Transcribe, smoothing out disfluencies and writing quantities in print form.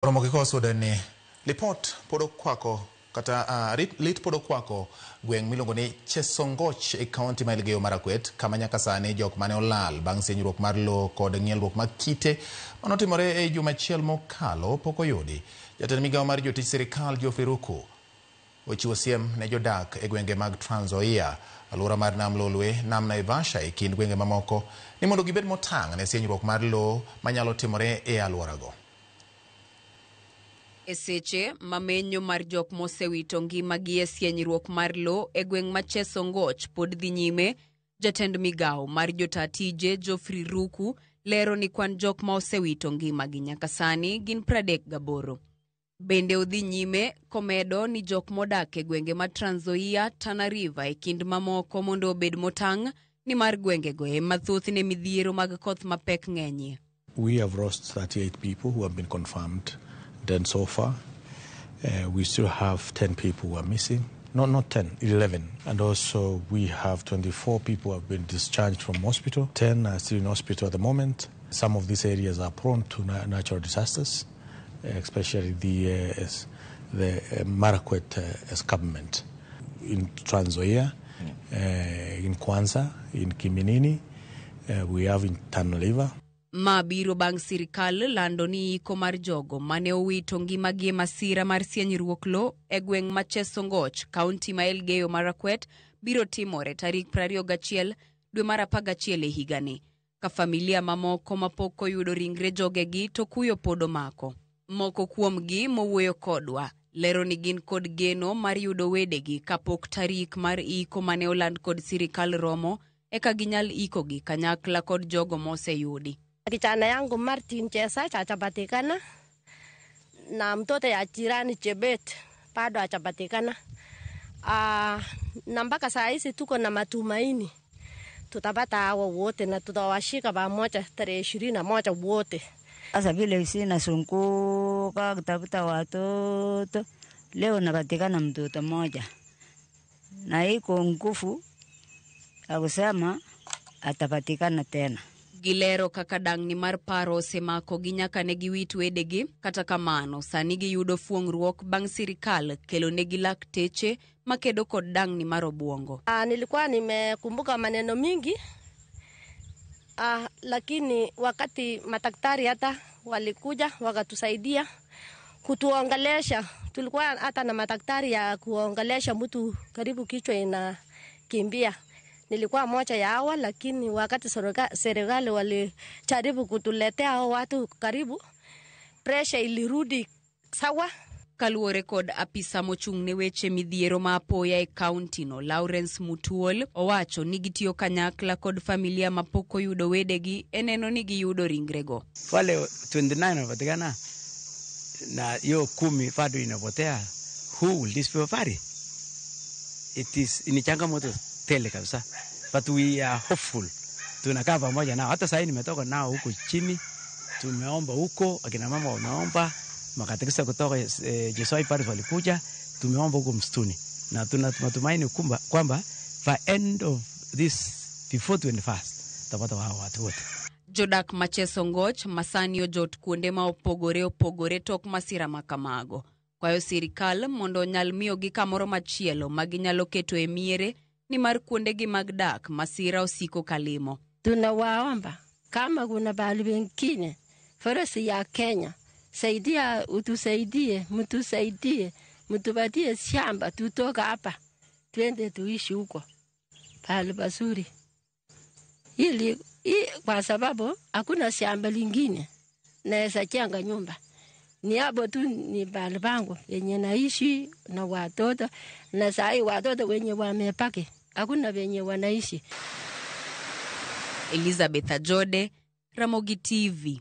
Romo gi kosudo ni lipot pod okwako kata lit pod okwako gweng' miluongo ni Chesongoch e kaunti ma Elgeyo Marakwet, kama nyaka sani jok mane olal bang' sienyruok mar lowo kod ng'ielruok mag kite manotimore e juma achiel mokalo pok oyudi. Jatend migawo mar jotich sirikal Geoffrey Ruku ochiwo siem ne jodak e gwenge mag Trans Nzoia, alwora mar Nam Lolwe, Nam Naivasha e kind gwenge mamoko ni mondo gibed motang' ne sienyruok mar lowo manyalo timore e alworago. E seche ma menyo mar jok mosewito ngimagi e sienyruok mar lowo e gweng' ma Chesongoch pod dhi nyime, jatend migawo mar jota tije Geoffrey Ruku lero ni kwan jok ma osewito ngimagi nyaka sani gin 38. Bende odhi nyime komedo ni jok modak e gwenge ma Trans Nzoia, Tana River e kind mamoko mondo obed motang' nimar gwengego ema thothne midhiero mag koth mapek ng'enyie. We have lost 38 people who have been confirmed dead so far. We still have 10 people who are missing. No, not 10, 11. And also we have 24 people who have been discharged from hospital. 10 are still in hospital at the moment. Some of these areas are prone to natural disasters, especially the Marakwet escarpment in Trans Nzoia, in Kwanza, in Kiminini, we have in Tana River. Ma biro bang' sirikal lando ni iko mar jogo mane owito ngimagi e masira mar sienyruok lo e gweng' ma Chesongoch, kaunti ma Elgeyo Marakwet biro timore tarik 21 dwe mar 11 e higani. Ka familia mamoko mapok oyudo ringre jogegi to kuyo pod omako. Moko kuomgi mowuoyo kodwa lero ni gin kod geno mar yudo wedegi kapok tarik mar iko mane oland kod sirikal romo eka ginyal ikogi kanyakla kod jogo moseyudi. Kijana yangu Martin Chesach hajapatikana na mtoto ya jirani Chebet bado hajapatikana. Na mpaka saa hizi tuko na matumaini tutapata hawa wote na tutawashika pamoja tarehe 21 wote. Sasa vile sina sunguka kutafuta watoto, leo napatikana mtoto mmoja na iko nguvu ya kusema atapatikana tena. Gilero kaka dang'ni mar paro osemakogi nyaka ne giwit wedegi. Kata kamano, sani giyudo fuong'ruok bang' sirikal kelonegi lakteche makedo kod dang'ni mar obwongo. Nilikuwa nimekumbuka maneno mingi, lakini wakati madaktari hata walikuja wakatusaidia kutuongelesha, tulikuwa hata na madaktari ya kuongelesha mtu karibu kichwa inakimbia. Nilikuwa moja ya hawa, lakini wakati serikali walijaribu kutuletea hao watu karibu, pressure ilirudi sawa. Kaluwore kod apisa mochung' ne weche midhiero ma apoya e kaunti no Lawrence Mutuol owacho ni gitiyo kanyakla kod familia mapok oyudo wedegi e neno ni giyudo ringrego. Wale 29 wanapatikana na hiyo 10 bado inapotea. Who will this people bury? It is ni changamoto tele kabisa, but we are hopeful. Tunakaa pamoja nao, hata sasa nimetoka nao huko chini, tumeomba huko, akina mama wameomba, makatekista kutoka Jesoi Parish walikuja, tumeomba huko msituni na tuna matumaini kwamba by end of this before 21st tutapata wao watu wote. Jodak ma Chesongoch masani ojot kuonde ma opogore opogore tok masira ma kamago. Kwayo sirikal mondo onyal miyogi kamoro machielo ma ginyalo keto e miere nimar kuondegi mag dak masira osiko kalimo. Tunawaomba kama kuna pahali pengine forest ya Kenya, saidia, utusaidie, mtusaidie, mtupatie shamba tutoka hapa twende tuishi huko pahali pazuri, ili kwa sababu hakuna shamba lingine naweza jenga nyumba, ni hapo tu ni pahali pangu penye naishi na watoto, na saa watoto wenye wamebaki hakuna venye wanaishi. Elizabeth Ajode, Ramogi TV.